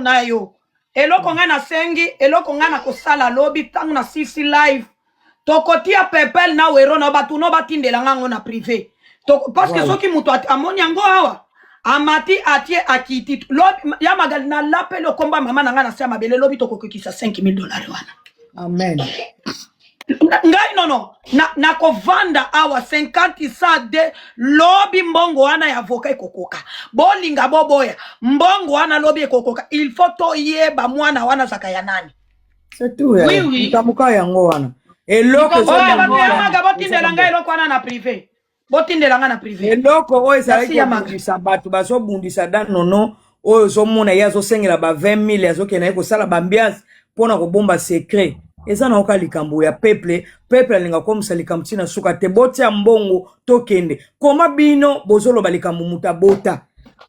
Na yo eloko ngai nasengi, eloko ngai nakosala lobi ntango na sisi live, tokotia pepel na wero na bato no batindela ngai yango na privé. Parce que soki moto amoni yango awa, amati, atie, akiti lobi ya Magali, nalapeli okomba mama na ngai na se ya mabele. Lobi tokokokisa 5000 $ wana. Amen. Ngai nono nakovanda awa 50 sa de lobi. Mbongo wana ya avocat ekokoka, bolinga boboya, mbongo wana lobi ekokoka. Il faut toyeba mwana wana azaka ya nani. C'est tout. Oui. Likambo kaka yango wana, eloko oyo bato ya Maga, ezobundisa botindela ngai eloko wana na privé, botindela ngai na privé. Eloko oyo ezalaki Merci ya Maga. kobundisa bato, bazobundisa da nono oyo ozomona ye azosengela ba 20 000, azokende ye kosala baambiance mpona kobomba secret. Eza na oka likambo ya peuple. Peuple alinga komisa likambo ntina suka te. Botia mbongo, tokende koma. Bino bozoloba likambo moto abota,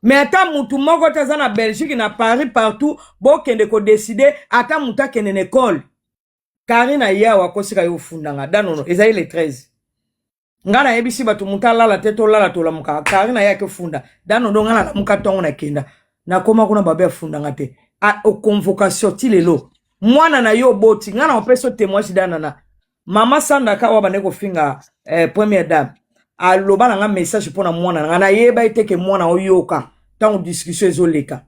mais ata mutu moko te aza na Belgique, na Paris, partout. Bokende kodécider, ata mutu akende na ekole. Karine yawa akosika yo, ofundanga danono. Ezali le 13, nga nayebisi bato moto alala te, tolala, tolamukaka. Karine ayaki ofunda danono, nga nalamuka ntongo, nakenda, nakoma kuna, babe afundanga te. Convocation ti lelo. Mwana na yo oboti, nga na opesa témoignage danana. Mama Sandaka oyo abandaki kofinga première dame, aloba na nga message mpo na mwana na nga. Nayeba ete ke mwana oyoka ntango discussion ezoleka.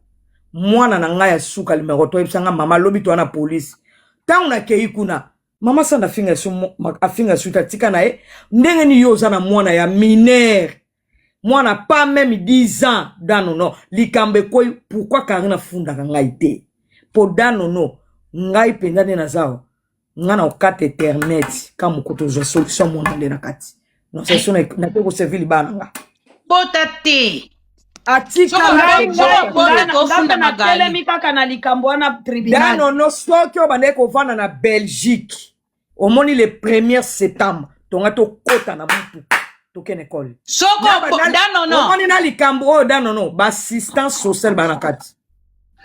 Mwana na ngai ya suka limero toyebisa nga: "Mama, alobi toa na polise." Ntango nakei kuna, mama Sanda afinga su, afinga su te, atika na ye. Ndenge nini yo oza na mwana ya mineur, mwana pas même 10 ans? Danono, likambo ekwei. Pourquoi Karine afundaka ngai te? Mpo danono, ngai mpenza nde naza awa, ngai na okata internet ka moko, tozwa solution. Mwana nde na kati na solution, nake koservir libala na nga. Bota te. Atika. Ngai Soko bota ngai kofunda mpe Magali. natelemi kaka na likambo wana, tribunal. Danono, soki oyo bandeki kovanda na Belgique, omoni le 1er septembre tonga tokɔta na mutuka, tokende ekole. Soko danono. Omoni na likambo oyo, danono, baassistance sociale baa na kati,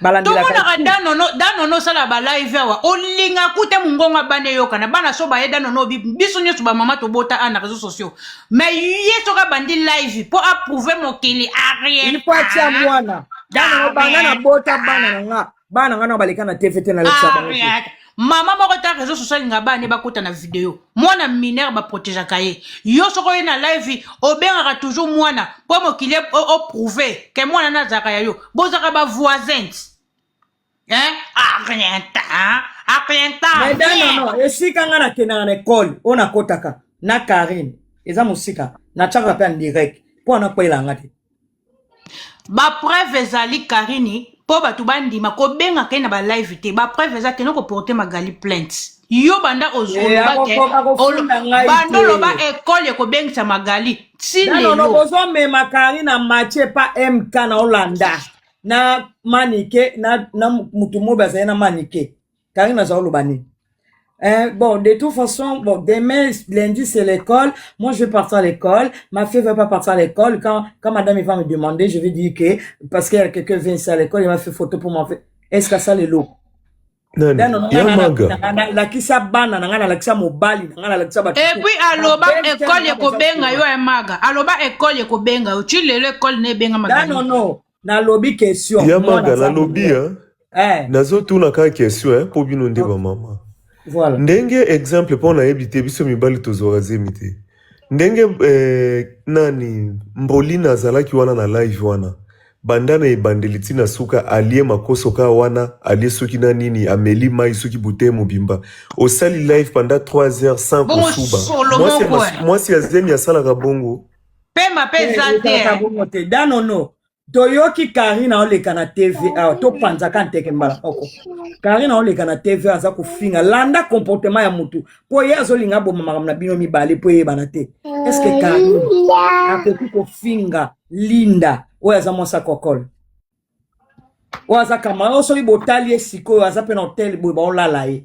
balandelaka. Tomonaka danono, danono osala balive awa, olinga kute mongongo bana eyokana. Bana so baye danono, biso nyonso bamama tobota a na réseaux sociaux, mais ye soki abandi live mpo aprouver mokili, arien. Il faut atia mwana danono. Banga na bota bana na nga, bana na nga na baleka na TV te, nalekisa bango te. Arien. Mama moko ta réseau social alinga bana bakota na video. Mwana mineur baprotégeaka ye. Yo soki oye na live, obengaka toujours mwana mpo mokili oprouver ke mwana na azalaka ya yo. Bozalaka bavoisins, hein? Arien ta, arien ta. Mais danono, esika nga nakendaka na ekole oyo nakotaka na Karine eza mosika, natiaka mpe en direct mpo ana kwelanga te. Bapreuve ezali, Karini, mpo bato bandima kobengaka ye na balive te. Bapreuve eza, kende koporter Magali plainte. Yo banda oloba ke akofunda ngai banda te. Oloba ekole ekobengisa Magali ti Danono, lelo. bozomema Karine na Mathieu pa MK na Olanda na Manike na mutu mobe azali na Manike. Karine aza oloba nini? Bon, de toute façon, bon, demain, lundi, c'est l'école. Moi, je vais partir à l'école. Ma fille va pas partir à l'école. Quand madame il va me demander, je vais dire que, parce qu'il y a quelqu'un vient ici à l'école, il m'a fait photo pour m'en faire. Est-ce que ça, le lot? Nani ya Maga? Nalakisa bana na ngai, nalakisa mobali na ngai, nalakisa bato. Et puis aloba ekole ekobenga yo ya Maga, aloba ekole ekobenga yo. Ti lelo ekole na ebenga Magali? Non, nalobi question. Ya Mwana Maga, aza nalobi mineur. Nazotuna kaka question, mpo bino nde bamama. Voilà. Ndenge exemple, mpo nayebi te, biso mibali tozwaka zemi te. Ndenge nani Mbolina azalaki wana na live wana, banda na ebandeli ntina suka, alie makoso kaka wana, alie soki na nini, ameli mai soki bouteille mobimba. Osali live pendant 3 heures sans Bongo kosuba. solo Mwasi ya moko, mwasi ya zemi asalaka bongo? Pema mpe eza te. Ezalaka bongo te, danono. Toyoki Karine aoleka na TV awa, topanzaka nteke mbala moko. Karine aoleka na TV, aza kofinga. Landa comportement ya mutu, mpo ye azolinga aboma makambo na bino mibale mpo eyebana te. Est-ce Karine akoki kofinga Linda oyo aza mwasi akokole, oyo aza kamara, oyo soki botali ye sikoyo aza mpe na hotel boye, baolala ye?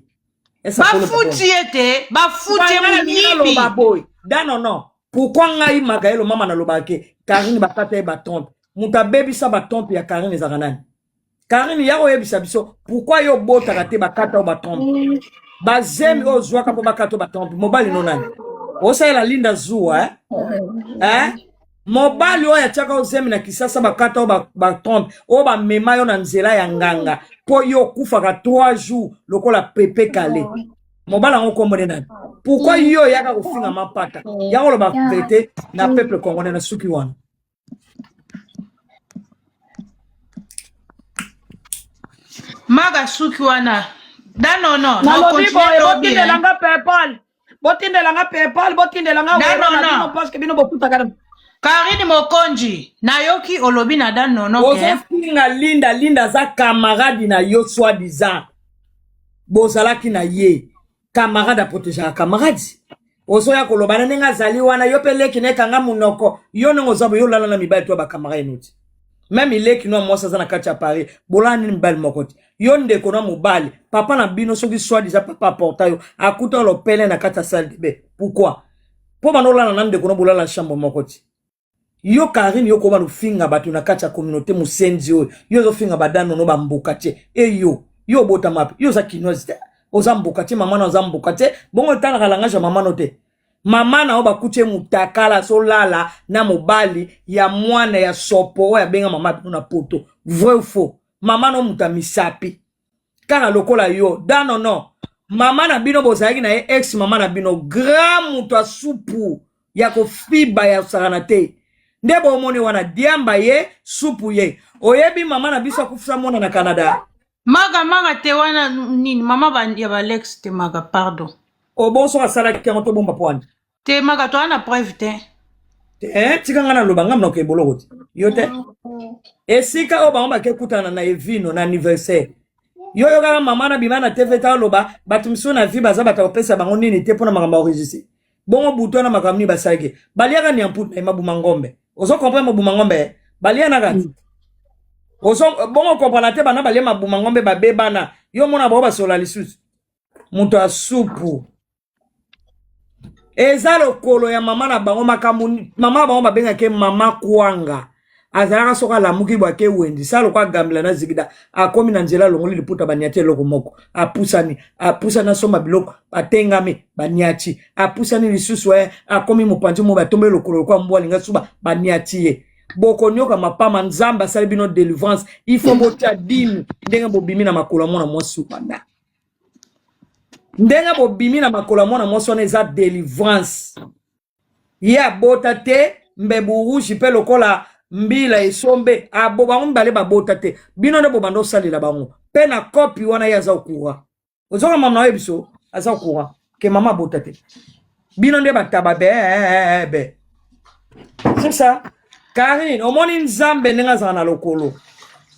Est-ce akoloba bongo? Bafuti ye te, bafuti ye. Moyibi. Moyibi. Naloba boye, danono, pourquoi ngai Magaelo mama nalobaka ke Karine bakata ye batrompe? Moto abebisa batrompe ya Karine ezalaka nani? Karine, ya koyebisa biso pourquoi yo obotaka te, bakata yo batrompe, bazemi oyo ozwaka mpo bakata yo batrompe. Mobali no nani osalela Linda zuwa, eh? Eh? Mobali oyo atiaka ozemi na Kisasa, bakata oyo batrompe, oyo bamema yo na nzela ya nganga. mpo yo okufaka 3 jours lokola pepe kale. Mobali yango kombo nde nani? Pourquoi yo oyaka kofinga mapata ya koloba verite na peuple congolais na suki wana? Maga suki wana danono. Nalobi boye, botindela nga paypal, botindela nga paypal, botindela nga wero na bino, parce que bino bofutaka. Karine Mokonji, nayoki olobi na dan nono ke ozofinga Linda. Linda aza camarade na yo, soi disant bozalaki na ye. Camarade aprotegeaka camarade. Ozoya koloba na ndenge azali wana, yo mpe leki na ekanga monoko. Yo ndenge oza boye, yo olala na mibali to ya bacamarade no ti meme leki no ya mwasi aza na kati ya Paris, bolala nini mibali moko te? Yo ndeko na mobali, papa na bino soki soi disant papa aporta yo, akuta lopele na kati ya salle de bain. Pourquoi? Mpo bana olala na ndeko no, bolala na chambre moko ti. Yo Karine, yo koba lofinga bato na kati ya communauté, mosenzi oyo. Yo ozofinga badanono bamboka te. E yo, yo obotama wapi? Yo oza kinoise te, oza mboka te, mama na oza mboka te. Bongo otalaka langage ya mama no te. Mama na yo bakuti ye mutakala, azolala na mobali ya mwana ya sopo oyo abenga mama bino na poto. Vrai ou faux? Mama no moto ya misapi kaka lokola yo danono. Mama na bino bozalaki na ye, ex mama na bino, grand moto ya supu ya kofiba ya kosakana te. Nde bomoni wana diamba ye supu ye. Oyebi mama na biso akufisa mwana na Canada. Maga, maga te wana nini mama ba, ya balex te maga, pardon. Obonso asalaki yango, tobomba po wani. Te maga, toa na preuve te. Te, tika nga naloba, nga monoko eboloko te, yo te. Esika oyo bango bakekutana na evino na anniversaire, yo yokaka mama na bima na TV ta oloba bato mosusu na vie baza bato kopesa bango nini te mpona makambo ya enregistre. Bongo butu wana makambo nini basalaki? Baliaka niamputu na ye mabuma ngombe. Ozo comprendre mabuma ngombe balia na kati? Ozo bongo comprendre te? Bana balia mabuma ngombe, babebana. Yo mona bango basola lisusu. Moto ya supu eza lokolo ya mama na bango. Makambo mama na bango babengaki mama kwanga, azalaka soki alamuki bwa ake wendi sa lokwa agambela na zigida, akomi na nzela, alongoli liputa, baniati eloko moko, apusani, apusani, asomba biloko, batengami, baniati, apusani lisusu, akomi mopanzi mo, batombeli lokolo lokwa mbwa alinga suba, baniati ye. Bokonyoka mapama. Nzambe asali bino délivrance, il faut botia dimi ndenge bobimi na makolo ya mwana mwasi wana. Ndenge bobimi na makolo ya mwana mwasi wana eza délivrance. Ye abota te, mbebu rouge mpe lokola mbila esombe abo, bango mibale babota te. Bino nde bobanda osalela bango mpe na kopi wana. Ye aza okura, ozoka mama na oye biso aza okura ke mama abota te. Bino nde bataba be be. C'est ça, Karine. Omoni Nzambe ndenge azala na lokolo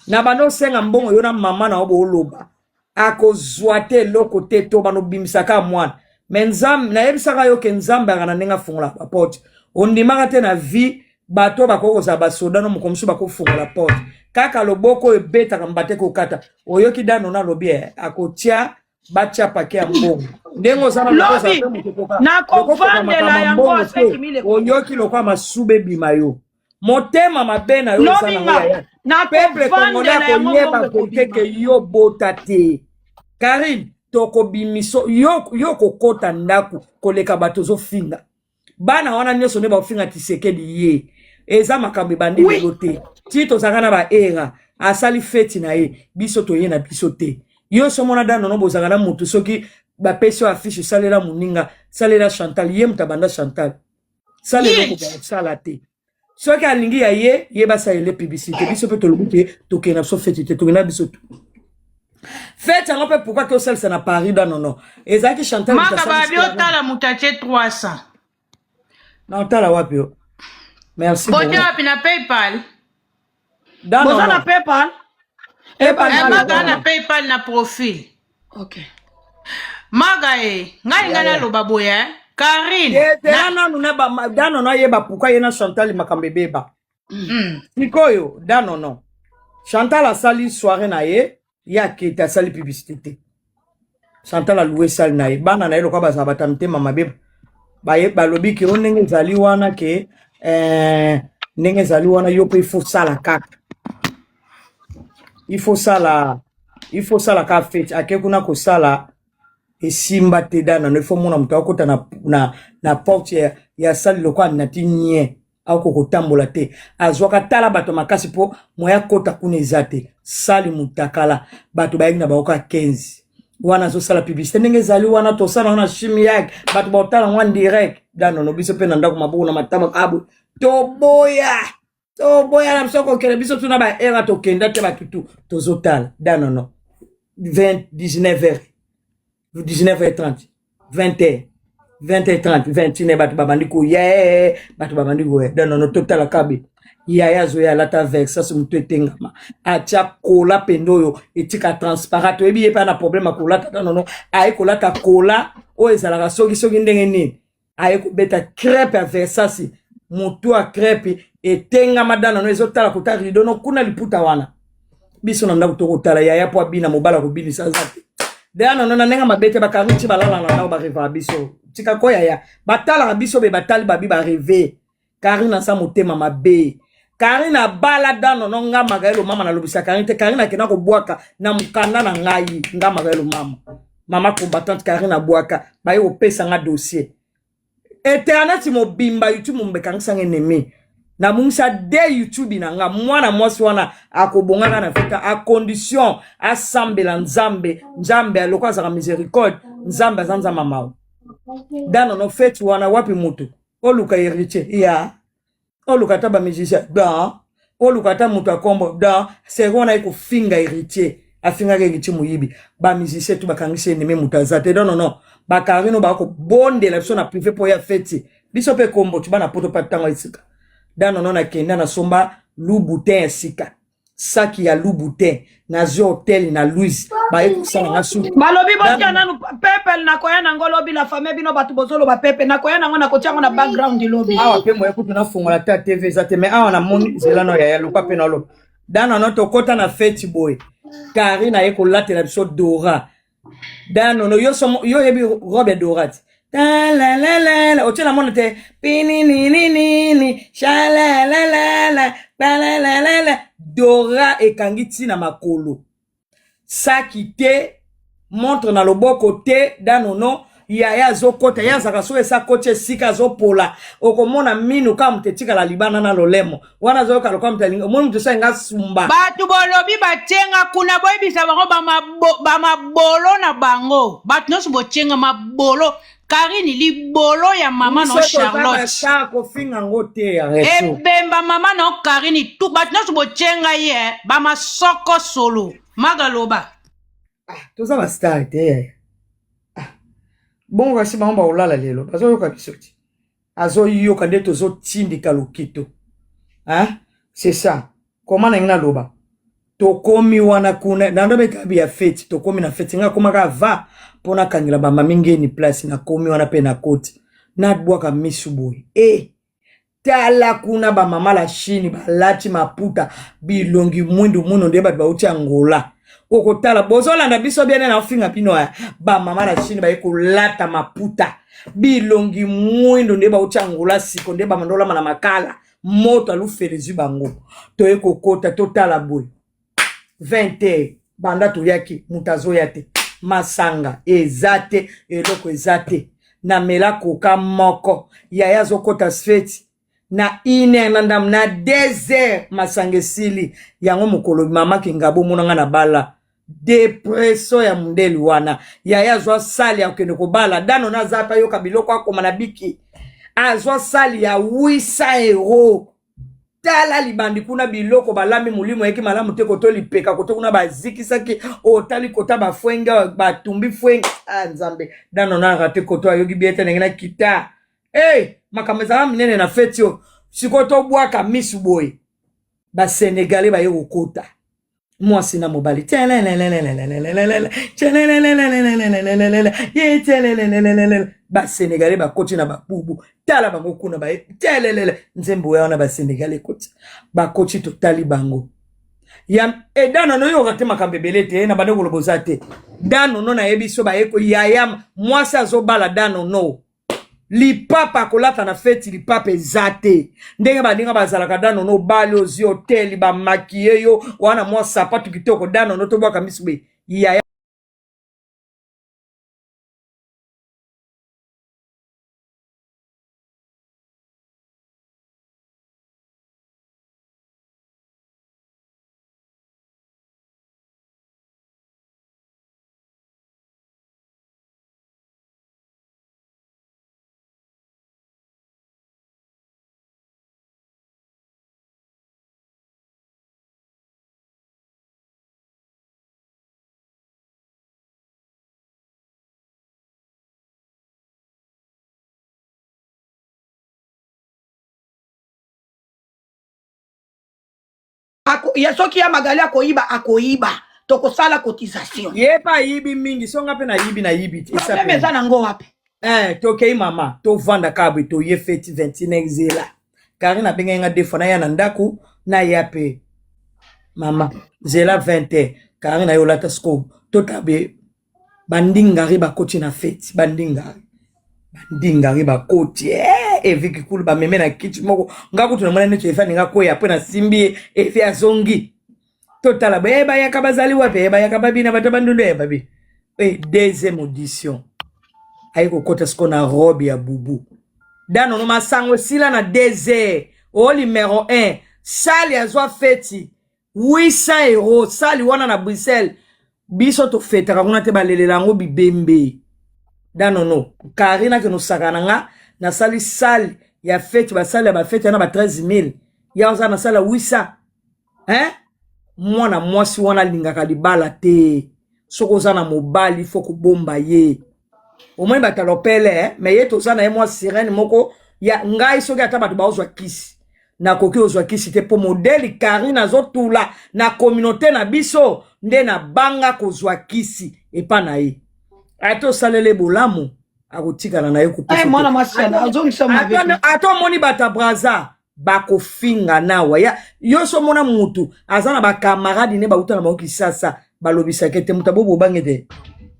na bando osenga mbongo, yo na mama na yo booloba akozwa te eloko te, to bando obimisaka mwana. Me Nzambe, nayebisaka yo ke Nzambe aka na ndenge afungola baporte. Ondimaka te. Na vie bato bakoki kozala basoda no moko mosusu bakofungola porte kaka loboko oyo ebetaka mbate kokata. Oyoki dano na alobi akotia batia pake ya mbongo ndenge oza na lobi nakovandela yango te. Oyoki lokwa masuba ebima yo, motema mabe na yo oza nango yaya. Peuple congolais akoyeba verité ke yo bota te. Karine, tokobimiso yo, yo kokota ndako koleka bato ozofinga. Bana wana nyonso nde bakofinga Tisekedi. Ye eza makambo ebandi lelo te. Ti tozalaka na baera, asali feti na ye, biso toye na biso te. Yo so mona danono, bozalaka na motu soki bapesi yo affiche, salela moninga, salela Chantal. Ye moto abanda Chantal, sala eloko bakosala te. Soki alingi ya ye, ye basalele publicité. Biso mpe tolobi te, tokende na biso feti te, tokende na biso tu feti yango mpe. Pourquoi ke osalisa na Paris danono? Ezalaki Chantal. Maka babi otala moto atie 300. Na otala wapi yo? Merci. Bote wapi na PayPal? Boza na PayPal? Maga na PayPal na profil. Ok. Maga e ngai ngai naloba boye, Karine. Nanu danono ayeba pourquoi ye na Chantal makambo ebeba. Sikoyo danono, Chantal asali soirée na ye, ye akete asali publicité te. Chantal alouer salle na ye, bana na ye lokola bazala bato ya mitema mabe, balobi ke o ndenge ezali wana ke ndenge ezali wana, yo mpe il faut sala kaka, il faut sala, il faut sala kaka fete. Ake kuna kosala, esimba te. Danano, il faut mona moto akota na porte ya salle lokola nati nye. Akoki kotambola te, azwaka tala bato makasi mpo moya kota kuna eza te. Sali mutakala, bato bayaki na bango kaka 15 wana, azosala publicité ndenge ezali wana, tosala wana chimiak, bato baotala yango en direct. Danono biso mpe na ndako, maboko na matama abwe, toboya toboya na biso kokende, biso tuna baera tokenda te, bato tu tozotala. Danono 20 19 heures, 19 h 30, 20 h, 20 h 30, 21, bato babandi koya, bato babandi koya. Danono totala kabe yaya azoya, alata Versace, moto etengama, atya kola pende oyo etika transparent. Toyebi ye mpe na problème ya kolata. Danono aye kolata kola oyo ezalaka soki soki ndenge nini, aye kobeta crepe ya Versace, motu ya crepe etengama. Danono ezotala kota rideau no kuna, liputa wana. Biso na ndako tokotala yaya mpo abina, mobala kobinisa aza te. Danono na ndenge mabe te, bakarine ti balala na ndako, barevaka biso. Tika ko yaya, batalaka biso be, batali babi bareve. Karine aza motema mabe. Karine abala Danono, nga Magaelo mama nalobisa Karine te. Karine akenda kobwaka na mokanda na ngai, nga Magaelo mama, mama combattante. Karine abwaka, baye kopesa nga dossier, internet mobimba, YouTube mobimba ekangisanga ennemi. Nabungisa de YouTube na nga. Mwana mwasi wana akobongaka na feta a condition asambela Nzambe. Nzambe aloko azalaka miséricorde, Nzambe aza Nzambe mawa. Danono feti wana wapi moto oluka héritier ya oluka, ata bamusicien da oluka, ata moto akombo da seri wana, ye kofinga héritier, afingaka héritier moyibi, bamusicien tu bakangisi ennemi, moto aza te. Non, non, non, bakarino bakobondela biso na privé mpo ya feti. Biso mpe kombo ti bana poto mpe ntango esika. Danono nakenda, nasomba Louboutin ya sika, saki ya Louboutin, nazwi hotel na Louise, baye kosala nga suki. Balobi botia nanu PayPal, nakoya nango lobi. La famille, bino bato bozoloba PayPal, nakoya nango, nakotia yango na background lobi. Awa mpe moye kutu nafungola ta TV eza te, mais awa namoni nzela no yaya lokwa mpe naloba. Danono tokɔta na feti boye, Karine aye kolatela biso Dora. Danono yo somo, yo oyebi robe ya Dora ti talalalala, otie na mona te, pinininini shalalalala palalalala. Dora ekangi ntina makolo, saki te, montre na loboko te. Danono yaya azokɔta, ye azalaka soki esi akoti esika azopola, okomona minu kaka moto etikala libanda na lolemo wana, azoyoka lokola moto alingi, omoni moto esalinga sumba. Bato bolobi batienga kuna, boyebisa bango bamabolo na bango. Bato nyonso botienga mabolo, Karine libolo ya mama no. Biso toza Charlotte. Basa kofinga yango te ya reso. Ebemba mama na Karine tu, bato nyonso botienga ye bamasoko solo magaloba. Toza bastar te yaya. Ah, bongo kasi bango bakolala lelo, bazoyoka biso ti azoyoka nde tozotindika lokito. Hein? C'est ça koma na ngai naloba. Tokomi wana kuna na ndo betabi ya feti, tokomi na feti, ngai akomaka va mpo nakangela bamami ngeni place. Nakomi wana mpe nakoti, nabwaka misu boye e tala kuna bamama la Chine balati maputa, bilongi mwindu mwindu nde bato bauti Angola. Okotala bozolanda biso bien na ofinga bino ya bamama la Chine baye kolata maputa, bilongi mwindu nde bauti Angola. Siko nde bamanda olama na makala, moto alufelezi bango. Toye kokota, totala boye 20 heures, banda toyaki moto azoya te, masanga eza te, eloko eza te. Namela koka moko, yaya azokɔta feti na 1 heure na ndambo, na 2 heures masanga esili. Yango mokolo mama Kingabo omonanga na bala depression ya mondele wana, yaya azwa sali ya kokende kobala. Dano naza mpe ayoka biloko akoma na biki, azwa sali ya 800 euro. Tala libandi kuna, biloko balambi, molimo eyaki malamu te. Koto lipeka, koto kuna bazikisaki, otali kota bafwenge, batumbi fwenge. Ah, Nzambe, dano na rate koto ayoki bie te ndenge na kita. Hey, makambo ezala minene na feti oyo. Sikoyo tobwaka misu boye, basénégalais baye kokota, mwasi na mobali, basénégalais bakoti na babubu. Tala bango kuna baye telelele, nzembo wana basénégalais ekoti, bakoti, totali bango ya edanono oyoka te makambo ebele te na bande koloba oza te. Danono nayebi so baye yaya mwasi azobala. Danono lipapa akolata na feti, lipapa eza te ndenge baninga bazalaka. Danono obali, ozwi hoteli, bamakie yo wana, mwa sapatu kitoko. Danono tobwaka misu boye, yaya. ya soki ya Magali akoyiba, akoyiba, tokosala cotisation. Ye mpe ayibi mingi, so nga mpe nayibi, nayibi te. Problème eza nango wapi? Eh, tokei mama, tovanda kaka boye, toye feti 21 zela. Karine abengaki nga deux fois, naya na ndako, naya mpe mama zela 20 heures. Karine aye olata sikoyo, totabe bandingari bakoti na feti, bandingari bandingari bakoti, eh, Evi Kikulu bameme na kiti moko, nga kutu namona neti Evi alinga kweya, mpe nasimbi ye, Evi azongi. Totala boye, bayaka bazali wapi? Bayaka babina bato bandundu, babi deuxième audition aye kokota sikoyo na robe ya bubu. Danono masango esila na 2 heures o numéro 1 sali azwa feti 800 euro. Sali wana na Bruxelles, biso tofetaka kuna te, balelela yango bibembe. Danono, Karine akende osaka na nga, nasali sale ya feti, basali ya bafeti wana ba 13 000, ya oza na sale ya 800, hein? Mwana mwasi wana alingaka libala te. Soki oza na mobali, fo kobomba ye. Omoni bato alopele, eh? Me ye toza na ye mwa sirene moko ya ngai. Soki ata bato baozwa kisi, nakoki ozwa kisi te, mpo modèle Karine azotula na communauté na biso nde nabanga kozwa kisi epa na ye. Ata osalele bolamu, akotikala na ye. Ay, mwana mwasi azongisa mabe. Ata omoni bato ya Braza bakofinga nawa ya yo, so omona mutu aza na bakamarade ne bauta na bango Kisasa, balobisaka ete moto abobo obange te.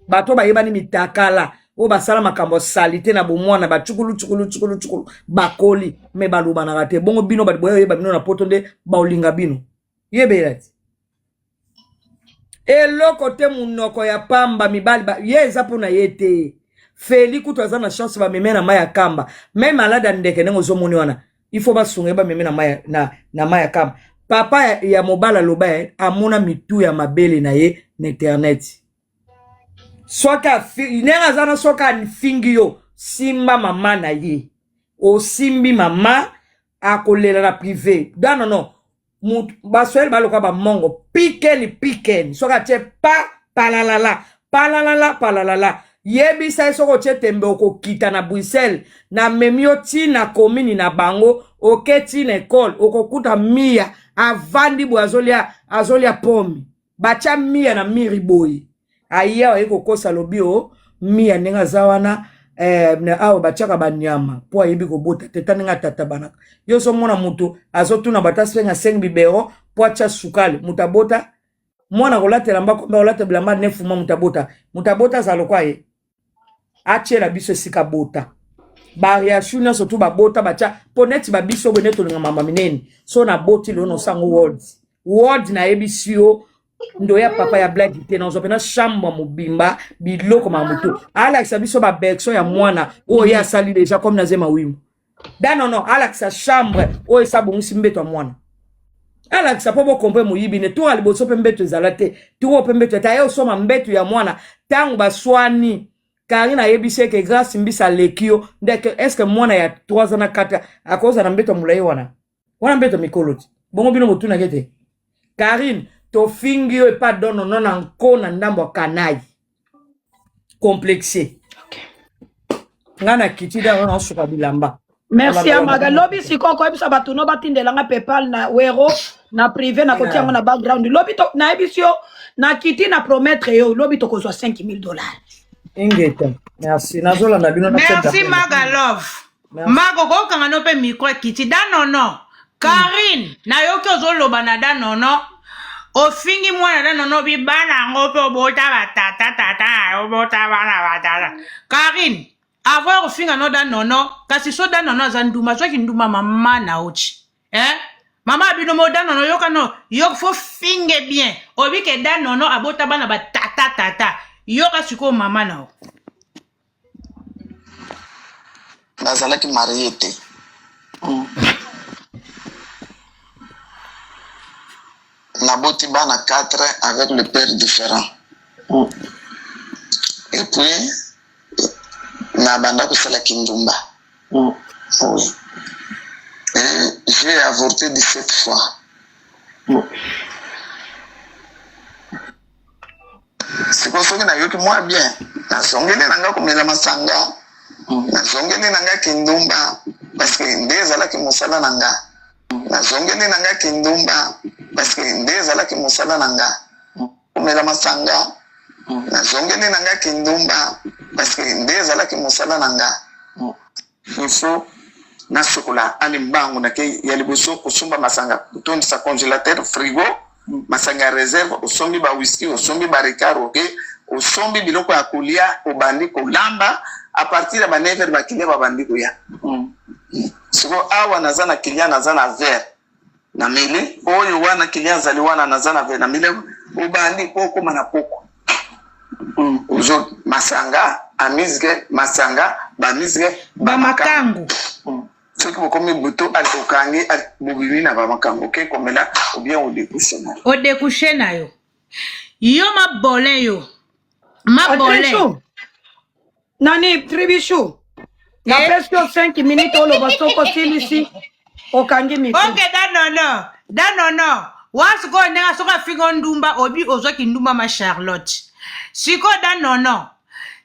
Bato bayebani mitakala oyo basala makambo ya sali te na bomwana, bacukulu cukulu cukulu cukulu, bakoli me balobanaka te. Bongo bino bato boya oyeba bino na Poto nde baolinga bino, yebela ti eloko te, monoko ya pamba. Mibali ye eza mpo na ye te. Feli kutu aza na chance, bameme na mai ya kamba. Me malade ya ndeke ndenge ozomoni wana, il faut basunga ye, bameme na mai na mai ya kamba. Papa ya mobali aloba ye amona mitu ya mabele na ye na internet. Soki ndenge aza na, soki afingi yo, simba mama na ye, osimbi mama, akolela na privé. Da non non, Baswahili baloka bamongo pikeni pikeni, soki atie pa palalala palalala palalala, yebisa ye soki otie tembe, okokita na Bruxelles, namemi yo ntina komini na bango, oke ntina ekole, okokuta Mia avandi boye, azolia, azolia pomme, batya Mia na miri boye. Aye aye kokosa, lobi o Mia ndenge aza wana, awa batiaka banyama mpo ayebi kobota te. Ta ndenge atata banaka yo, ozomona moto azotuna bato, asenga 5 biberon mpo atya sukali. Moto abota mwana kolatela mbako mbe kolata bilamba nefuma. Moto abota, moto abota azala lokwa ye, atiela biso esika bota bariashu nyonso tu babota batya mpo neti babiso boye nde tolinga mama minene. So naboti lelo, nosango world world, nayebisi yo ndo ya papa ya blague te. Nazwa mpena chambre mobimba, biloko makambo to alakisa biso baberson ya mwana oyo ye asali déjà comme nazema wimo. Da non non, alakisa chambre oyo esa bongisi mbeto ya mwana, alakisa mpo bokompe moyibi ne. Tour ya liboso mpe mbeto ezala te, tour mpe mbeto ete aye osomba mbeto ya mwana. Ntango baswani, Karine ayebisi eke Grâce Mbisi aleki yo ndeke. Est-ce mwana ya 3 ans na 4 akozala na mbeto ya molai wana? Wana mbeto mikolo ti bongo bino botunaki te. Karine, tofingi yo epa donono na nko na ndambo ya kanai complexe. Nga na kiti da wana, osuka bilamba. Merci Amaga. Lobi sikoyo koyebisa bato no batindelanga PayPal na wero na privé, na kotia yango na background. Lobi nayebisi yo, na kiti na promettre yo, lobi tokozwa 5000 $. Ingeta, merci, nazolanda bino. Merci Maga Love. Mago, kokanga no mpe micro ekiti. Da nono, Karine, nayoki ozoloba na da nono, ofingi mwana da nono, bi bana yango mpe obota batata, tata na yo obota bana batata. Karine, avant ya kofinga no da nono, kasi so da nono aza ndumba, azwaki ndumba mama na oti, eh? Mama bino mo da nono, yoka no yo fo finge bien, oyebi ke da nono abota bana batata tata. Yoka sikoyo mama na yo. Nazalaki marié te. Naboti bana 4 avec le père différent. Et puis nabanda kosala kindumba. Oui, et j'ai avorté 17 fois. Sikoyo soki nayoki mwa bien, nazongeli na nga komela masanga, nazongeli na nga kindumba, parce que nde ezalaki mosala na nga. Nazongeli na nga kindumba. Parce que nde ezalaki mosala na nga. Komela masanga, nazongeli na nga kindumba parce que nde ezalaki mosala na nga. Il faut nasukola ale mbangu nake ya liboso kosomba masanga, kotondisa congélateur, frigo, masanga ya réserve, osombi ba whisky, osombi ba Ricard, oke osombi biloko ya kolia, obandi kolamba. À partir ya ba 9 heures, ba client babandi koya. Sikoyo awa naza na client, naza na verre na mele oyo wana, client azali wana, naza na verre na mele. Obandi po okóma na poko, ozo masanga amizike, masanga bamizike. Bamakangu. Soki bokomi butu, ali okangi, bobimi na bamakangu, oke komela ou bien odécoucher na Odécoucher na yo. Yo mabole, yo mabole. Trichou. Nani Tribichou. Napesi yo 5 minutes oloba, soki osilisi okangi micro. Ok, da nono, da nono wa sikoyo ndenge soki afinga ndumba, obi ozwaki ndumba ma Charlotte. Sikoyo da nono,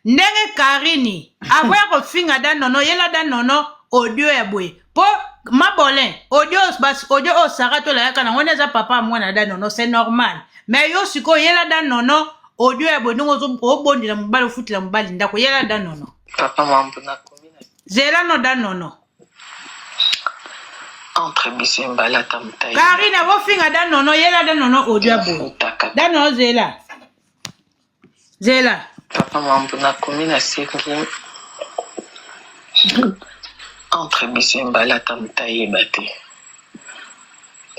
ndenge Karini avoya kofinga da nono, yela da nono audio ya boye mpo mabolin audio, bas audio oyo Sara tolayaka nango wana eza papa ya mwana da nono, c'est normal. Mais yo sikoyo yela da nono audio ya boye ndenge obondela mobali, ofutela mobali ndako, yela da nono. Papa Mambo, nakomi na Zela no da nono. Entre biso embala ata moto ayeba. Karine abofinga da nono, yela da nono audio ya boye. Nafutaka. Da nono, zela, zela. Papa Mambo, nakomi, nasengi entre biso embala ata moto ayeba te.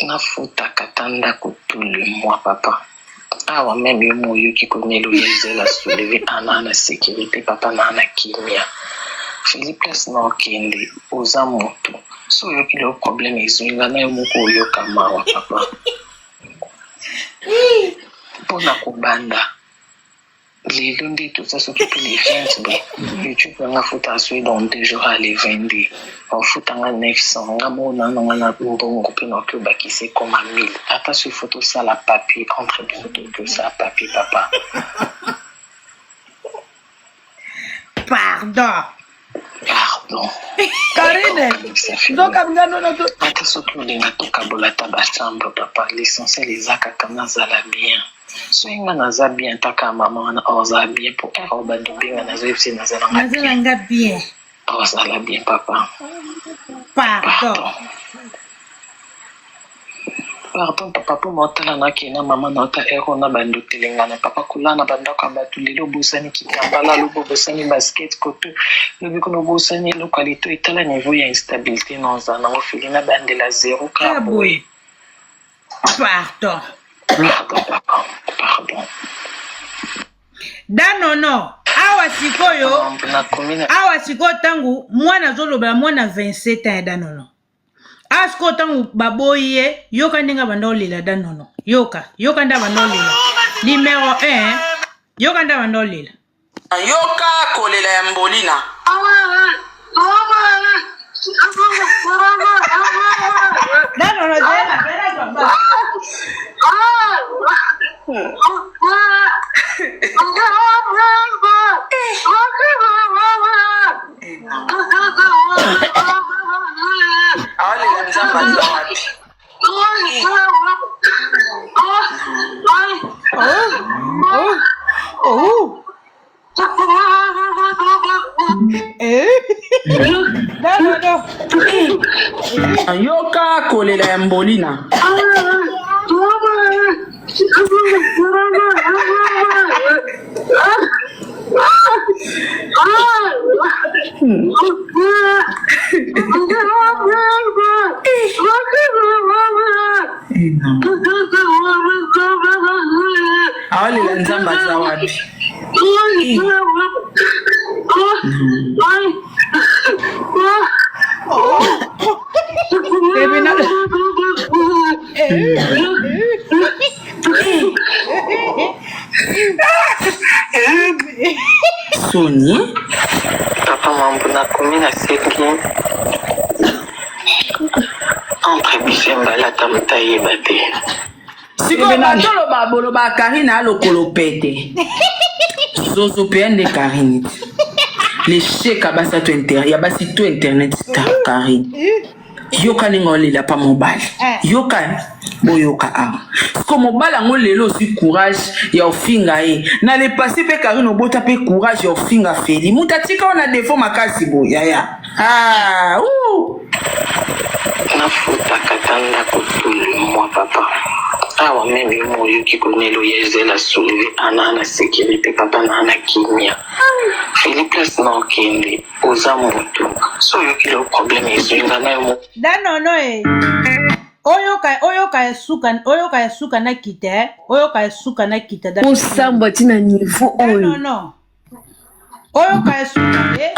Nafutaka ata ndako tout le mois, papa. Awa même yo mo oyoki konela oyezela soulever ana na sécurité, papa, na na kimia. Feli place na okende, oza motu so oyoki leo problème ezwi nga na yo moko, oyoka mawa, papa. Mpona kobanda lelo nde toza soki mpe le 20 boye, YouTube nanga futa soki dans 2 jours, ale 22 bafutanga 900. Nga moko na nga na mbongo mpe naoki obakisa ekoma 1000. Ata soki faut tosala papier entre biso, tokoki osala papier, papa. Pardon. Pardon. Karine, nzoka ngano na Ata soki olinga tokabola ata bachambre, papa, l'essentiel eza kaka nazala bien. Soki nga naza bien, taka mama wana ozala bien, po ere oyo bando obenga, nazoyebisa nazalanga bien. Nazalanga bien. Ozala bien, papa. Pardon. Pardon, pardon, papa, mpo maotala nakee na mama na ota ero na bando telengana, papa, kolala na bandako ya bato. Lelo obosani kitambala, lobi obosani basket, koto lobi kuna obosani eloko ya lito. Etala niveau ya instabilité na oza nango, feli na bandela zero kaka Ka boye. Boye pardon. Pardon, papa, pardon. Da nono, awa sikoyo Nakomi na awa sikoyo ntango mwana azolobela mwana 27 ans ya da nono, awa sikoyo ntango baboyi ye, yoka ndenge abanda olela. Da nono, yoka, yoka nde abanda olela numéro 1, yoka nde abanda olela. Yoka kolela ya mbolina. Da nono, zela, zela, papa. Aolela Nzambe aza wapi? Oh. Eh. Da nono. Yoka kolela ya mbolina. Aolela Nzambe aza wapi? Tribunal. Soni. Papa Mambo, nakomi, nasengi entre biso embala ata moto ayeba te. Sikoyo bato oloba boloba Karine alokolo pete zozo mpe nde Karine te l'échec ya basi ato inter ya basi to internet star. Karine, yoka ndenge olela pa mobali, yoka. Boyoka awa siko mobali yango lelo ozwi courage ya ofinga ye na le passé mpe Karine obota mpe courage ya ofinga Feli moto atika yo na défaut makasi boye yaya ah, ouh. Nafutaka ata ndako tout le mois papa awa meme yo moko oyoki konelo ya Gisèle soulever ana na sécurité papa na na kimia Feli place na okende oza motu so oyoki lelo problème ezwi nga na yo moko Da nono e. Oyoka oyoka ya suka oyoka ya suka na kita eh. Oyoka ya suka na kita da. Osambwa ti na niveau Da oyo. nono. Oyoka ya suka eh.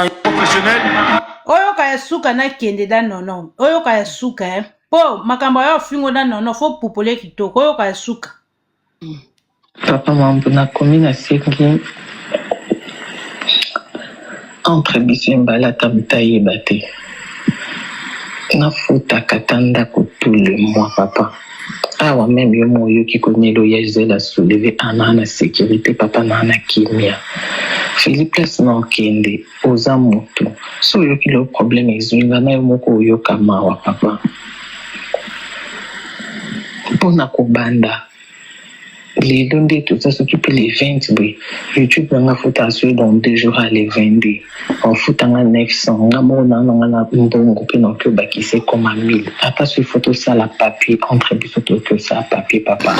Oyoka ya suka na kende da nono. Oyoka ya suka eh. Po makambo ya ofingo da nono fo pupole kitoko. Oyoka ya suka. Papa Mambu nakomi nasengi entre biso embala ata moto ayeba te nafutaka ata ndako tout le mois papa awa meme yo mo oyoki konelo ya Gisèle asouleve ana na sécurité papa na na kimia Feli place na okende oza motu so oyoki lelo problème ezwi nga na yo moko oyoka mawa papa mpo na kobanda lelo nde toza soki mpe le 20 boye youtube na nga futa azwi dans deux jours à le 22 ofuta nga 900 nga moko na nga na mbongo mpe nakoki obakisa ekoma 1000 ata soki fo tosala papier entre biso tokoki osala papier papa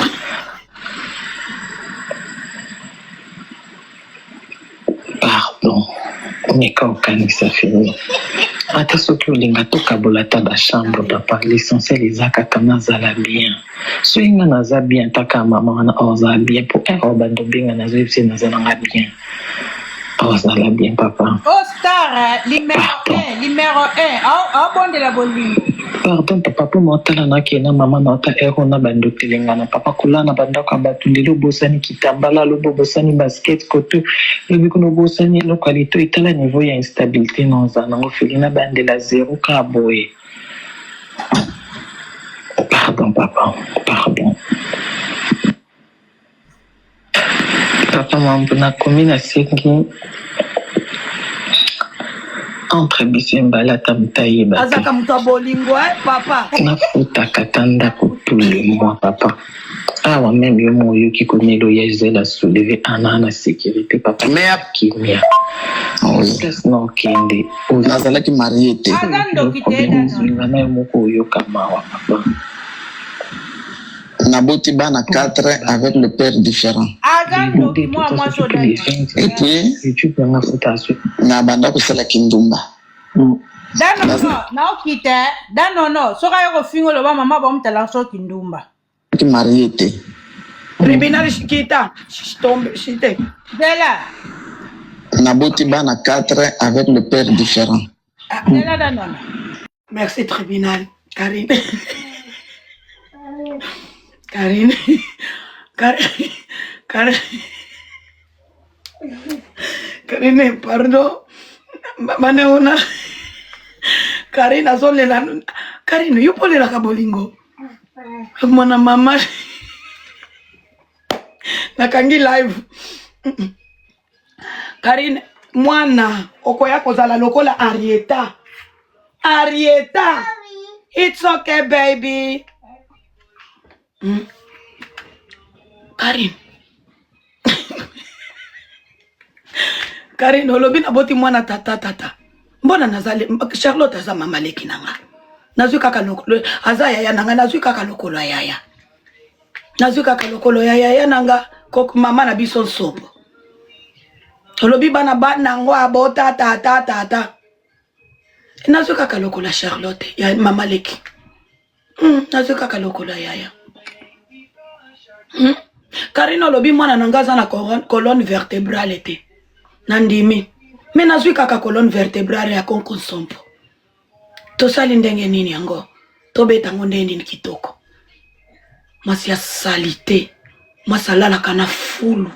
Pardon meka okanisa Fini ata soki olinga tokabola ata ba chambre papa l'essentiel eza kaka nazala bien soki nga naza bien ata kaka mama wana ozala bien po heure obanda obenga nazoyebisa ye naza nanga bien ozala bien papa. Oh star eh, limero 1 limero 1 aobondela bolingo. Pardon papa po maotala nakee na mama na ata heure na bando telengana papa kolala na bandako ya bato lelo obosani kitambala lobi obosani basket koto lobi kuna obosani eloko ya litoi tala niveau ya instabilité na oza nango feli na bandela zero kaka boye pardon papa pardon Papa mambo nakomi nasengi entre biso embala ata moto ayeba te azalaka moto ya bolingo eh, papa nafutaka ata ndako tout le mois papa awa meme yo mo oyoki konelo ya Gisèle asouleve ana na sécurité papa Mais kimia oui. place na okende Nazalaki marie te. Aza ndoki te problème dano. ezwi nga na yo moko oyoka mawa papa Naboti bana 4 avec le père différent. Aza ndoki mwa mwasi oyo dano. Et puis nabanda kosala kindumba. Danono naokita eh. Danono soki aye kofinga oloba mama bamutala soki ndumba. Nazalaki marie te. Tribunal kita tombe shite. Zela. Naboti bana 4 avec le père différent. Zela danono. Merci tribunal. Karine. Karine. Karine. Karine. Karine, pardon. Maneona. Karine azolela. Karine, yo polelaka bolingo. Mwana mama. Nakangi live. Karine mwana okoya kozala lokola Arieta. Arieta. It's okay baby. Karine. Karine olobi naboti mwana tata tata. Mbona nazali Charlotte aza mama leki na nga. Nazwi kaka lokolo aza yaya na nga nazwi kaka lokolo ya yaya. Nazwi kaka lokolo ya yaya na nga koko mama na biso nsopo. Olobi bana bana yango abota tata tata. Nazwi kaka lokolo ya Charlotte ya mama leki. Nazwi kaka lokolo ya yaya. Karine olobi mwana na nga aza na colonne vertébrale te. Nandimi. Me nazwi kaka colonne vertébrale ya konko nsompo. Tosali ndenge nini yango? Tobeta yango ndenge nini kitoko? Mwasi ya salite, mwasi alalaka na fulu,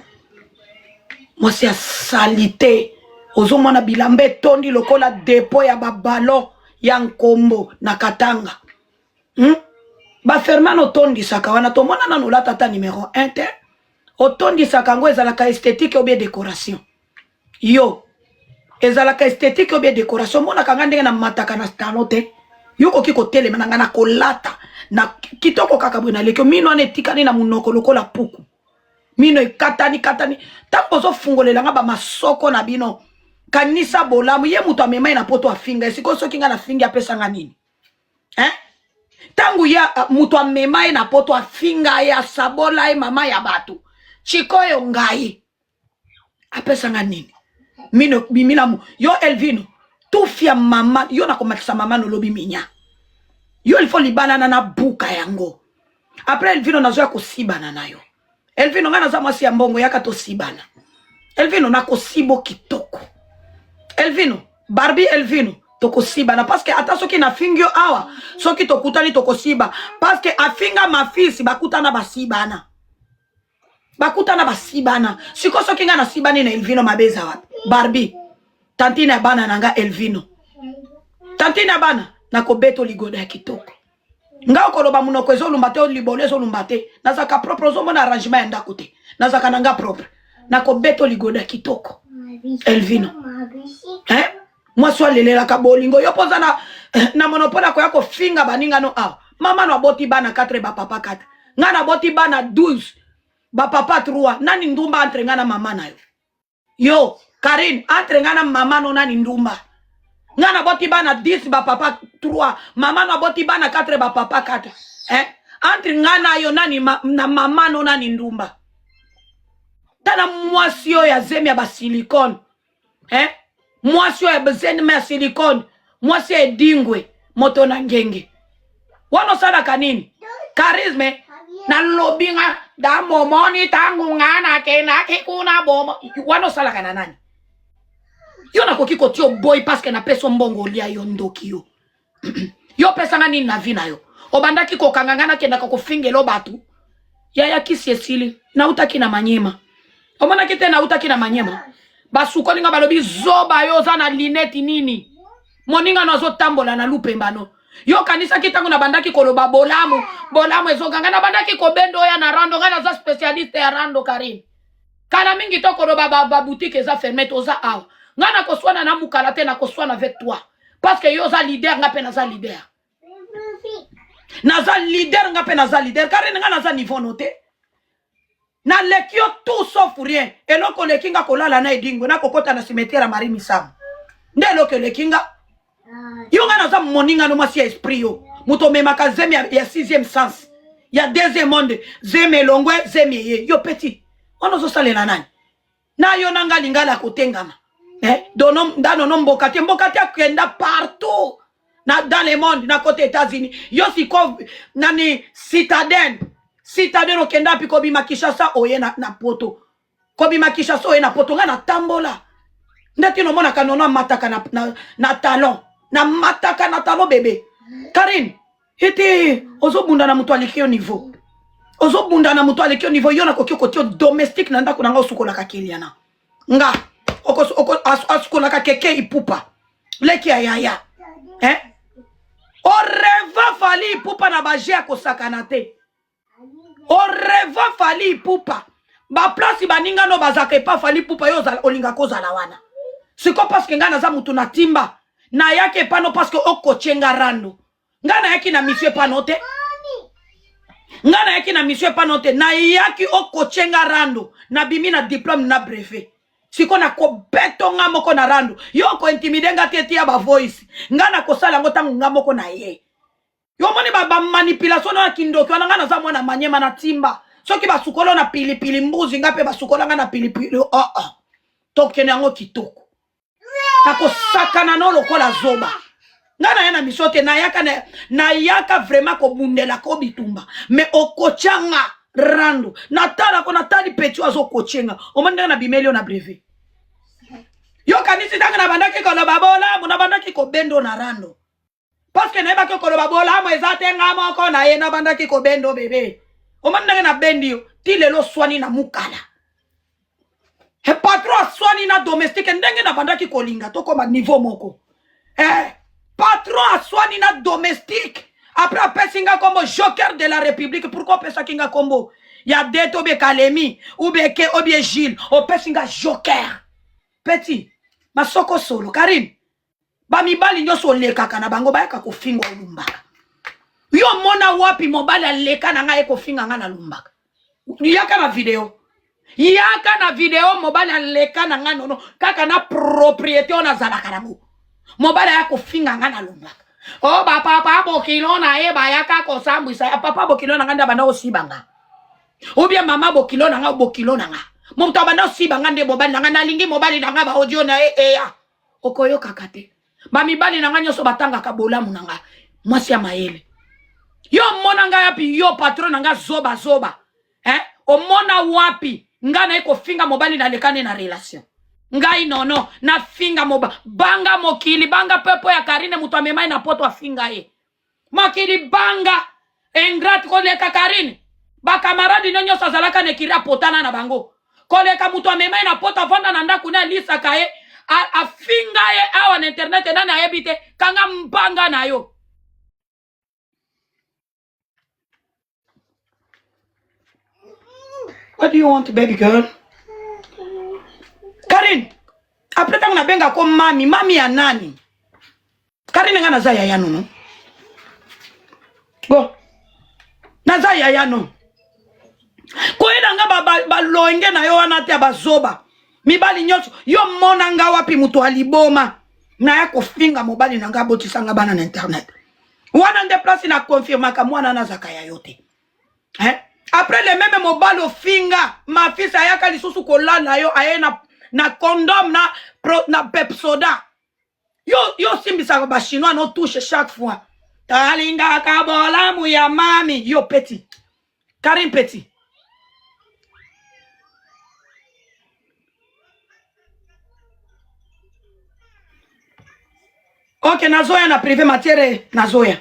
mwasi ya salite. Ozomona bilamba etondi lokola depo ya baballon ya nkombo na Katanga. Baferman otondisaka wana tomona nanu olata ata numero 1 te. Otondisaka yango ezalaka esthétique ou bien décoration? Yo ezalaka esthétique ou bien décoration? Omonaka nga ndenge namataka na talon te. Yo okoki kotelema na ngai na kolata na kitoko kaka boye naleki yo. Mino wana etikali na monoko lokola puku, mino ekatani katani. Ntango bozofungolela nga bamasoko na bino, kanisa bolamu. Ye moto amema ye na poto afinga ye. Sikoyo soki nga nafingi, apesa nga nini, hein? Ntango ye moto amema ye na poto afinga ye, asabola ye, mama ya bato, chikoyo ngai apesa nga nini? Mino bimilamu yo Elvino, tufia mama yo, nakomatisa mama nolobi minya yo ilfo libalana na buka yango. Après Elvino, nazoya kosibana na yo. Elvino, ngai naza mwasi ya mbongo, yaka tosibana. Elvino, nakosibo kitoko. Elvino Barbie, Elvino, tokosibana parce que ata soki nafingi yo awa, soki tokutani tokosiba, parce que afinga mafisi, bakutana basibana, bakutana basibana. Siko soki ngai nasibani na Elvino, mabe eza wapi? Barbie, tantine ya bana na nga, Elvino, tantine ya bana, nakobeta ligoda ya kitoko. Nga okoloba monoko ezolumba te, libolo ezolumba te. Nazalaka propre, ozomona arrangement ya ndako te, nazalaka na nga propre. Nakobeta ligoda ya kitoko, Elvino, eh? Mwasi alelelaka bolingo yo mpo oza na, na monopole akoya kofinga baningano awa. Mama no aboti bana 4, bapapa 4, ngai naboti bana 12, bapapa 3. Nani ndumba entre ngai na mama na yo? Yo Karine, entre ngai na mama no, nani ndumba? Ngai naboti bana 10, bapapa 3, mama no aboti bana 4, bapapa 4, eh? Entre ngai na yo, nani na mama no, nani ndumba? Tala mwasi oyo ya zemi ya basilicone, eh? Mwasi oyo ya zemi ya silicone, mwasi ya edingwe, moto na ngenge wana osalaka nini? Charisme nalobi nga da momoni ntango nga nakendaki kuna bomo wana osalaka na nani? Yo nakoki kotia oboyi parce que napesa mbongo olia. Yo ndoki yo, yo opesanga nini na vie na yo? Obandaki kokanga ngai, nakendaka kofingela bato. Yaya, kisi esili. Nautaki na Manyema, omonaki te? Nautaki na Manyema, basukoli nga, balobi zoba yo, oza na linete nini? Moninga no azotambola na lupembano. Yo kanisaki ntango nabandaki koloba bolamu, bolamu ezoganga, nabandaki kobenda oya na rando. Ngai naza spécialiste ya rando, Karine. Kala mingi tokoloba baboutique eza fermé, toza awa. Ngai nakoswana na mokala te, nakoswana avec toi parce que yo oza leader, nga mpe naza leader. Naza leader, nga mpe naza leader. Karine, nga naza niveau no te, naleki yo tout sauf rien. Eloko oleki nga, kolala na edingwe, nakokɔta na cimetière ya Marie Misamu nde eloko eleki nga yo. Nga naza moninga no, mwasi ya esprit. Yo moto omemaka zemi ya sixième sens, ya deuxième monde, zemi elongwe, zemi eye. Yo petit wana ozosalela nani? Na yo na nga lingala ya kotengama, eh? Dono ndanono mboka te, mboka te, akenda partout na dans le monde, na côté États-Unis. Yo siko nani? Citadin, citadin, okenda mpi kobima Kinshasa, oye na poto, kobima Kinshasa, oye na poto. Ngai natambola ndeti nomonaka nono amataka na talon, namataka na talon. Bebe Karine, ete ozobunda na moto aleki yo niveau, ozobunda na moto aleki yo niveau. Yo nakoki kotia domestique na ndako na nga, osukolaka keliana nga, asukolaka keke ipupa, leki ya yaya, eh? Oreva Fally Ipupa na baje ya kosakana te. Oreva Fally Ipupa, baplace baningano bazalaka epa Fally Ipupa, yo olingaka ozala wana. Siko parce que ngai naza motu na timba, nayaki epano parce que okotie nga rando. Ngai nayaki na mission epano te, ngai nayaki na mission epano te, nayaki okotie nga rando. Nabimi na diplôme na brevet, siko nakobeto nga moko na rando. Yo okointimider nga te, tia bavoice. Ngai nakosala yango ntango nga moko na ye. Yo omoni bamanipulation na kindoki wana. Ngai naza mwana Manyema na timba. Soki basukolo na pilipili mbuzi, nga mpe basukola nga na pilipili. Oh, oh. Tokende yango kitoko, nakosakana no lokola zoba. Ngai naya na miso te, nayaka nayaka vraiment kobundela ko bitumba, mais okotya nga rando. Natalako, natali peti oyo azokotie nga. Omoni ndenge nabimeli yo na brevet? Yokanisi ntango nabandaki koloba bolamu, nabandaki kobendo na rando parce que nayebaki koloba bolamu eza te. Nga moko na ye nabandaki kobendo. Bebe, omoni ndenge nabendi yo ti lelo? Oswani na mokala e patron, aswani na domestique. Ndenge nabandaki kolinga tokóma niveau moko, eh, patron aswani na domestique. Après apesi nga kombo Joker de la République. Pourquoi opesaki nga kombo ya det obie Kalemi ubie ke obie Gilles? Opesi nga Joker, petit masoko solo. Karine. Bamibali nyonso olekaka na bango bayaka kofinga olumbaka. Yo mona wapi mobali aleka na ngai ekofinga ngai na lumbaka. Yaka na video. Yaka na video mobali aleka na ngai nono kaka na propriété oyo nazalaka nango. Mobali aya kofinga ngai na lumbaka. O oh, bapapa bokilo na ye bayaka kosambwisa ya papa bokilo na ngai nde abanda kosiba nga. Ou bien mama bokilo na nga bokilo na nga. Moto abanda kosiba nga nde mobali na nga nalingi mobali na nga ba audio na ye eya. Okoyokaka te. Bamibali na nga nyonso batangaka bolamu na nga. Mwasi ya mayele. Yo omona nga yapi yo patron na nga zoba zoba. Eh? Omona wapi nga naye kofinga mobali nalekani na relation. Ngai nono nafinga moba banga mokili banga pepo ya Karine moto amemai na poto afinga ye. Mokili banga ingrate koleka Karine. Ba camarade no nyonso azalaka na ekiri apotana na bango. Koleka moto amemai na poto avanda na ndako na alisaka ye afinga ye awa na internet nani ayebi te kanga mbanga na yo. What do you want, baby girl? Karine, après ntango nabenga ko mami, mami ya nani? Karine nga naza yaya nono. Go. Naza yaya no. Koyela nga balonge ba, ba na yo wana te ya bazoba. Mibali nyonso, yo mona nga wapi moto ya liboma. Naya kofinga mobali na nga abotisa nga bana na internet. Wana nde place na confirmaka mwana nazaka ya yo te. Hein? Après le même mobali ofinga, ma fils ayaka lisusu kolala yo aye na na condom na pro, na pepsoda. Yo yo simbisaka ba chinois no touche chaque fois. Talingaka bolamu ya mami yo petit. Karim petit. Ok, nazoya na privé matière nazoya.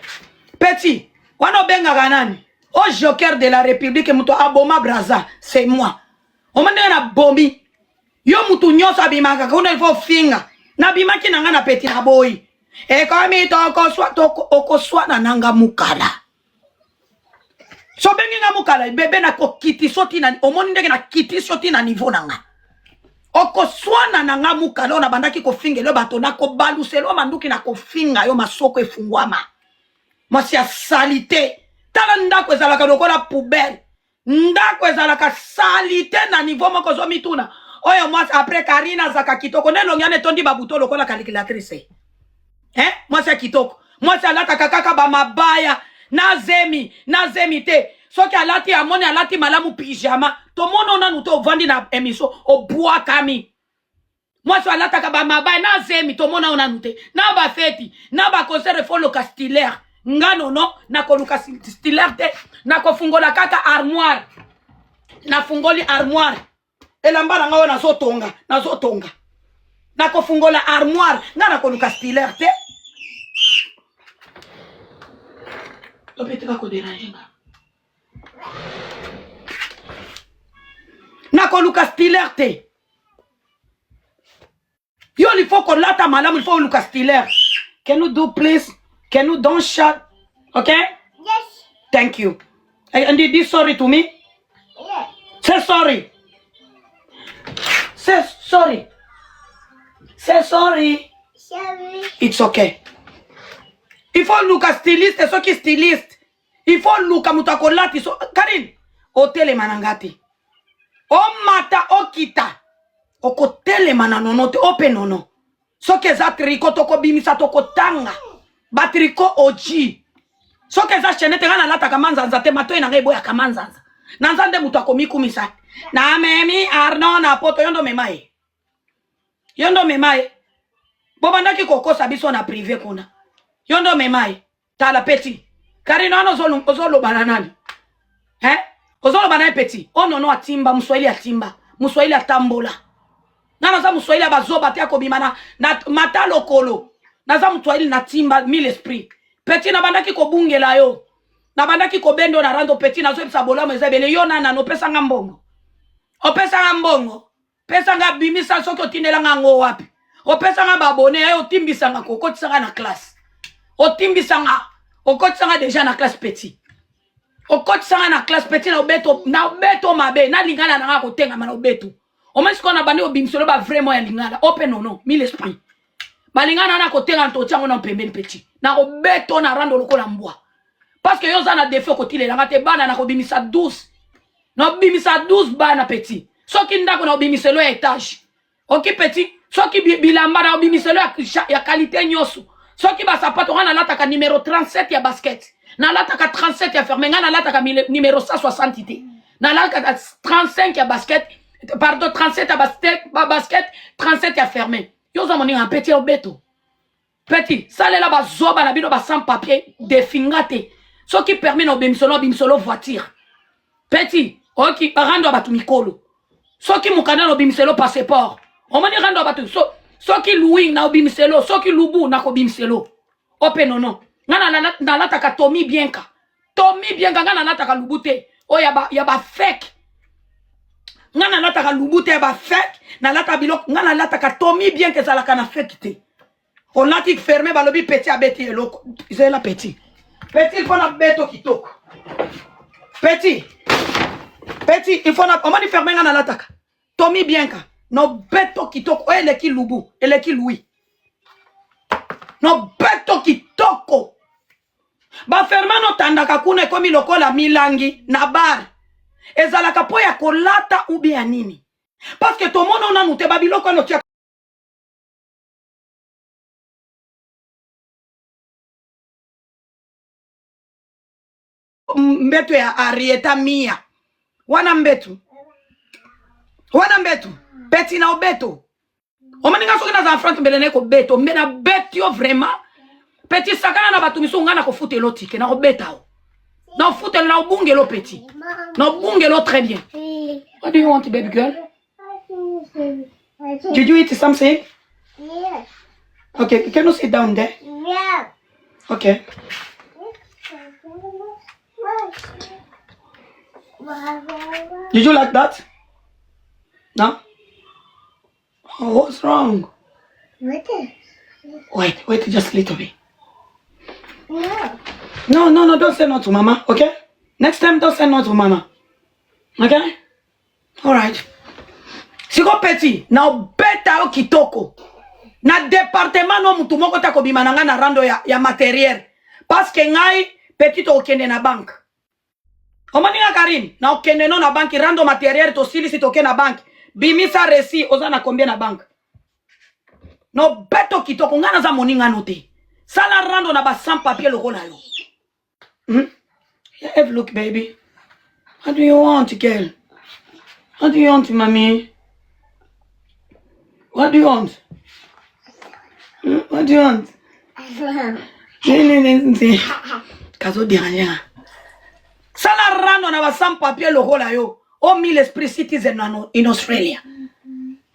Petit, wana obengaka nani? O joker de la République moto aboma Brazza, c'est moi. Omoni ndenge na bomi. Yo mutu nyonso abimaka kuna il faut finga. Nabimaki na nga na petit na boyi. Ekomi tokoswa toko okoswana nanga mukala. Sobengi nga mukala bebe na kokitiso tina omoni ndenge na kitiso tina niveau na nga. Okoswana na nga mukala oyo nabandaki kofingela yo bato nakobalusela yo manduki na kofinga yo masoko efungwama. Mwasi ya salite. Tala ndako ezalaka lokola poubelle. Ndako ezalaka salite na niveau moko ozomituna. Oyo mwasi après Karina azaka kitoko nde elongi wana etondi babuto lokola calculatrice. Eh? Mwasi ya kitoko. Mwasi alataka kaka ba mabaya na zemi, na zemi te. Soki alati amoni alati malamu pyjama. Tomono nanu te ovandi na emission obwakami. Mwasi alataka ba mabaya na zemi tomona yo nanu te. Na ba feti, na ba concert faut loka styler. Nga nono nakoluka styler te, nakofungola kaka armoire. Nafungoli armoire. Elamba na nga oyo nazotonga, nazotonga. Nakofungola armoire, nga nakoluka styler te. Topetika koderange nga. Nakoluka styler te. Yo il faut kolata malamu, il faut oluka styler. Can you do please? Can you don't shut? Okay? Yes. Thank you. And you did sorry to me? Yeah. Say sorry. Say sorry. Say sorry. Sorry. It's okay. Il faut luka styliste, soki styliste. Il faut luka moto akolati so Karine, otelema na nga te. Omata okita. Okotelema na nono te, ope nono. Soki eza tricot tokobimisa tokotanga. Ba tricot oji. Soki eza chaînette nga nalataka manzanza te, matoi na ngai eboyaka manzanza. Na nza nde moto akomikumisa. Na memi Arnaud na poto yo ndo mema ye. Yo ndo mema ye. Bobandaki kokosa biso na privé kuna. Yo ndo mema ye. Tala petit. Karine wana ozoloba na nani? Eh? Ozoloba na ye petit. Oh nono atimba, Mswahili atimba. Mswahili atambola. Nga naza Mswahili ya bazoba te akobima na, na mata lokolo. Naza Mswahili na timba mille esprit. Petit nabandaki kobungela yo. Nabandaki kobendo na rando petit nazoyebisa bolamu eza ebele yo nana opesa nga mbongo. Opesa nga mbongo. Pesa nga bimisa soki otindela nga ngo wapi. Opesa nga ba abonné ayo otimbisa nga kokotisa nga na classe. Otimbisa nga okotisa nga déjà na classe petit. Okotisa nga na classe petit na obeto na obeto mabe na lingala na nga kotengama na obeto. Omoni sikoyo na bandi obimiselo ba vrai mot ya lingala. Open nono, mille esprit. Balinga na na kotenga ntotia ngo na pembeni petit. Na kobeto na rando lokola mbwa. Parce que yo oza na défi okotilela nga te bana na kobimisa 12. Na obimisa 12 bana petit. Soki ndako na obimiselo ya etage. Oki petit, soki bilamba na obimiselo ya, ya qualité nyonso. Soki basapato nga nalataka numero 37 ya basket. Nalataka 37 ya ferme, nga nalataka numero 160 te. Nalataka 35 ya basket, pardon 37 ya basket, ba basket 37 ya ferme. Yo oza moninga petit obeto. Petit, salela bazoba na bino ba sans papier definga te. Soki permis na obimisolo obimisolo voiture. Petit, oki barando ya bato mikolo. Soki mokanda na obimiselo passeport. Omoni rando ya bato so, soki louing na obimiselo, soki lubu na kobimiselo. Ope nono. Nga na nalataka Tommy Bienka. Tommy Bienka nga nalataka lubu te. Oyo ya ba ya ba fake. Nga nalataka lubu te ya ba fake, nalataka biloko, nga nalataka Tommy Bienka ezalaka na fake te. Olati ferme balobi petit abeti eloko. Zela petit. Petit il faut na beto kitoko. Petit. Petit il faut na omoni ferme nga nalataka. Tommy Bianca no beto kitoko oyo eleki lubu eleki Louis. No beto kitoko. Ba ferme no tandaka kuna ekomi lokola milangi na bar. Ezalaka po ya kolata ou bien ya nini? Parce que tomono nanu te ba biloko wana otiaka mbeto ya Arieta Mia wana mbetu wana mbetu peti na obeto omoni nga soki naza france mbele naye kobeto mbe na beti yo vraiment peti sakana na bato misusu nga nakofutela otike nakobeta yo nakofutela na obungelo peti na obungelo très bien. What do you want, baby girl? Did you eat something? Yes. Okay, can you sit down there? Yeah. Okay. Did you like that? No? Oh, what's wrong? What is? Wait, wait just a little bit. No. No, no, no, don't say no to mama, okay? Next time, don't say no to mama. Okay? Alright. Siko petit, na obeta yo kitoko. Na département no mutu moko ta kobima na ngai na rando ya, ya matériel. Parce que ngai petit okende na banque. Omoni nga Karine, na okende no na banque rando matériel tosilisi toke na banque. Bimisa resi oza na combien na banque? No beto kitoko ngai naza moninga no te. Sala rando na ba sans papier lokola yo. Yeah, look, baby. What do you want, girl? What do you want, mommy? What do you want? What do you want? Kazo déranger. Sala rando na ba sans papier lokola yo. O mille esprit citizen in Australia.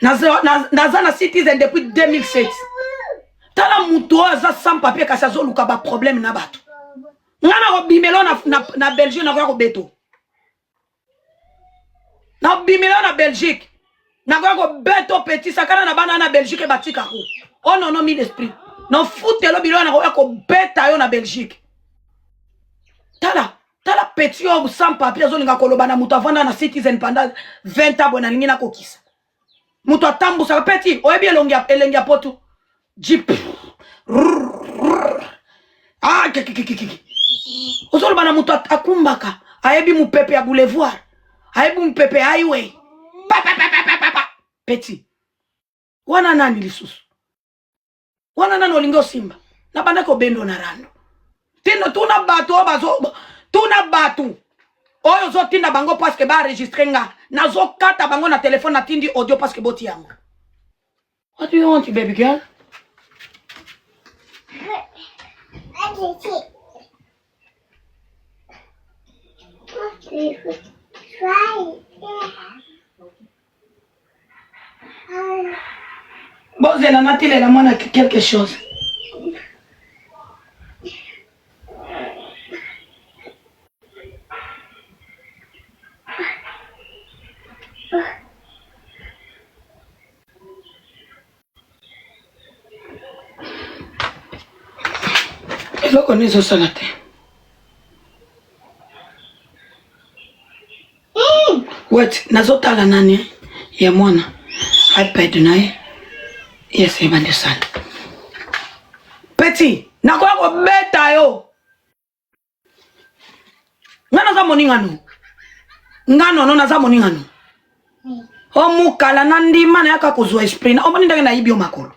Naza na, na citizen depuis 2007. Tala mutu oyo aza sans papier kasi azoluka ba problème na bato. Nga na kobimela na, na, na Belgique nakoya kobeto. Na kobimela na Belgique. Nakoya kobeto petit sakana na bana na Belgique batikako. Oh non non mille esprit. No futelo biloko nakoya kobeta yo na Belgique. Tala tala petit oyo sans papier azolinga koloba na moto avanda na citizen pendant 20 ans boye nalingi nakokisa. Moto atambusaka petit oyebi elongi ya elengi ya poto. Jeep. Ah, kikikikiki. Ozoloba na moto akumbaka, ayebi mopepe ya boulevard, ayebi mopepe ya highway. Pa pa pa pa pa pa. Petit. Wana nani lisusu? Wana nani olingi osimba? Na banda kobendo na rando. Tino tuna bato oyo bazo tuna bato oyo ozotinda bango parce que ba enregistre nga. Nazokata bango na telefone natindi audio parce que boti yango. What do you want, baby girl? Bozela natilela mwana quelque chose. Eloko nini ezosala te? Wait, nazotala nani ya mwana iPad na ye. Yes, ebandi osala. Petit, nakoya kobeta yo. Nga naza moninga no. Nga nono naza moninga no. Omukala na ndima nayaka kozwa esprit na omoni ndenge nayibi yo makolo.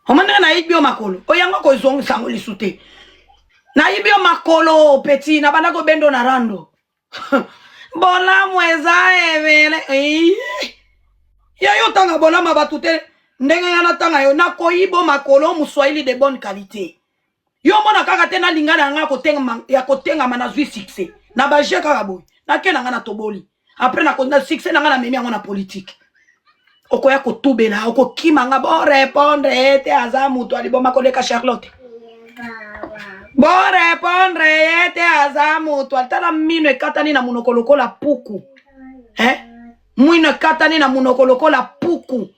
Omoni ndenge nayibi yo makolo. Oyango kozongisa yango lisu te. Nayibi yo makolo petit, nabanda kobendo na rando. Bolamu eza ebele. Ya yo tanga bolamu ya bato te ndenge nga natanga yo nakoyibo makolo moswahili de bonne qualité. Yo mona kaka te nalinga na nga ya kotengama nazwi succès na ba jeu kaka boye nake na nga na toboli après na na succès na nga na memi yango na politique okoya kotubela okokima nga bo répondre ye te aza moto aliboma koleka Charlotte bo répondre ye te aza moto tala mino ekatani na monoko lokola puku eh? mwino ekatani na monoko lokola puku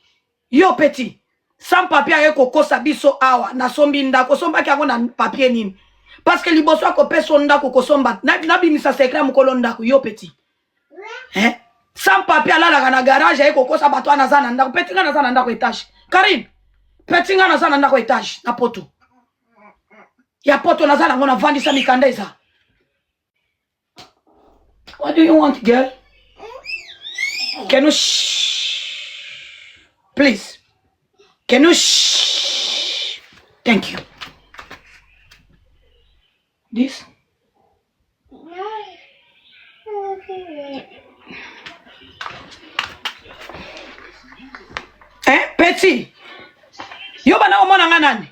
Yo petit sans papier aye kokosa biso awa nasombi ndako osombaki yango na papier nini parce que liboso akopesa yo ndako kosomba nabimisa secret ya mokolo ndako yo petit eh? sans papier alalaka na garage aye kokosa bato wana aza na ndako petit nga naza na ndako etage Karine petit nga naza na ndako etage na poto ya poto naza nango navandisa mikanda eza What do you want, girl? Can you shh? Please. Can you shh? Thank you. This? Eh, petit. Yo bana omona nga nani?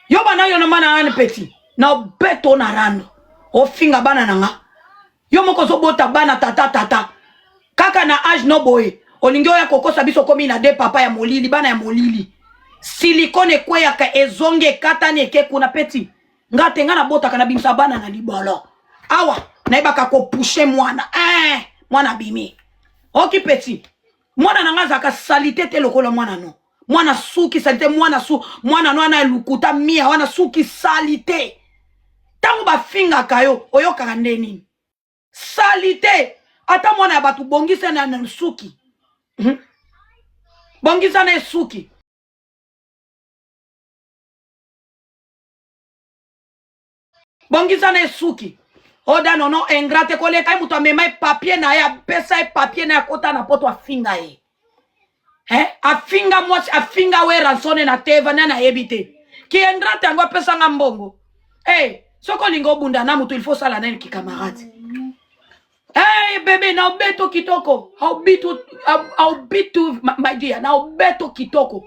Yo bana yo na mana ngani petit. Na obeto na rando. Ofinga bana na nga. Yo moko ozobota bana tata tata. Kaka na age no boye. Olingi oya kokosa biso komi na de papa ya molili, bana ya molili. Silicone ekweyaka ezongi ekatani eke kuna petit. Nga te nga nabotaka na bimisa bana na libolo. Awa nayebaka kopushe mwana. Eh, mwana bimi. Oki petit. Mwana na nga azalaka salite te lokola mwana no. Mwana suki salite, mwana su, mwana no wana lukuta mia wana suki salite. Tango bafingaka yo oyokaka nde nini? Salite. Ata mwana ya bato bongisa na, na suki. Bongisa na suki. Bongisa na esuki. Oda nono ingrate koleka ye moto amema ye papier na ye apesa ye papier na ye akota na poto afinga ye. Eh? Afinga mwasi afinga Werrason na teva nani ayebi te. Ki ingrate yango apesa nga mbongo. Eh, soki olingi obunda na moto il faut sala nani ki camarade. Hey bébé, na obeto kitoko. I'll beat you, I'll beat you, my dear. Na obeto kitoko.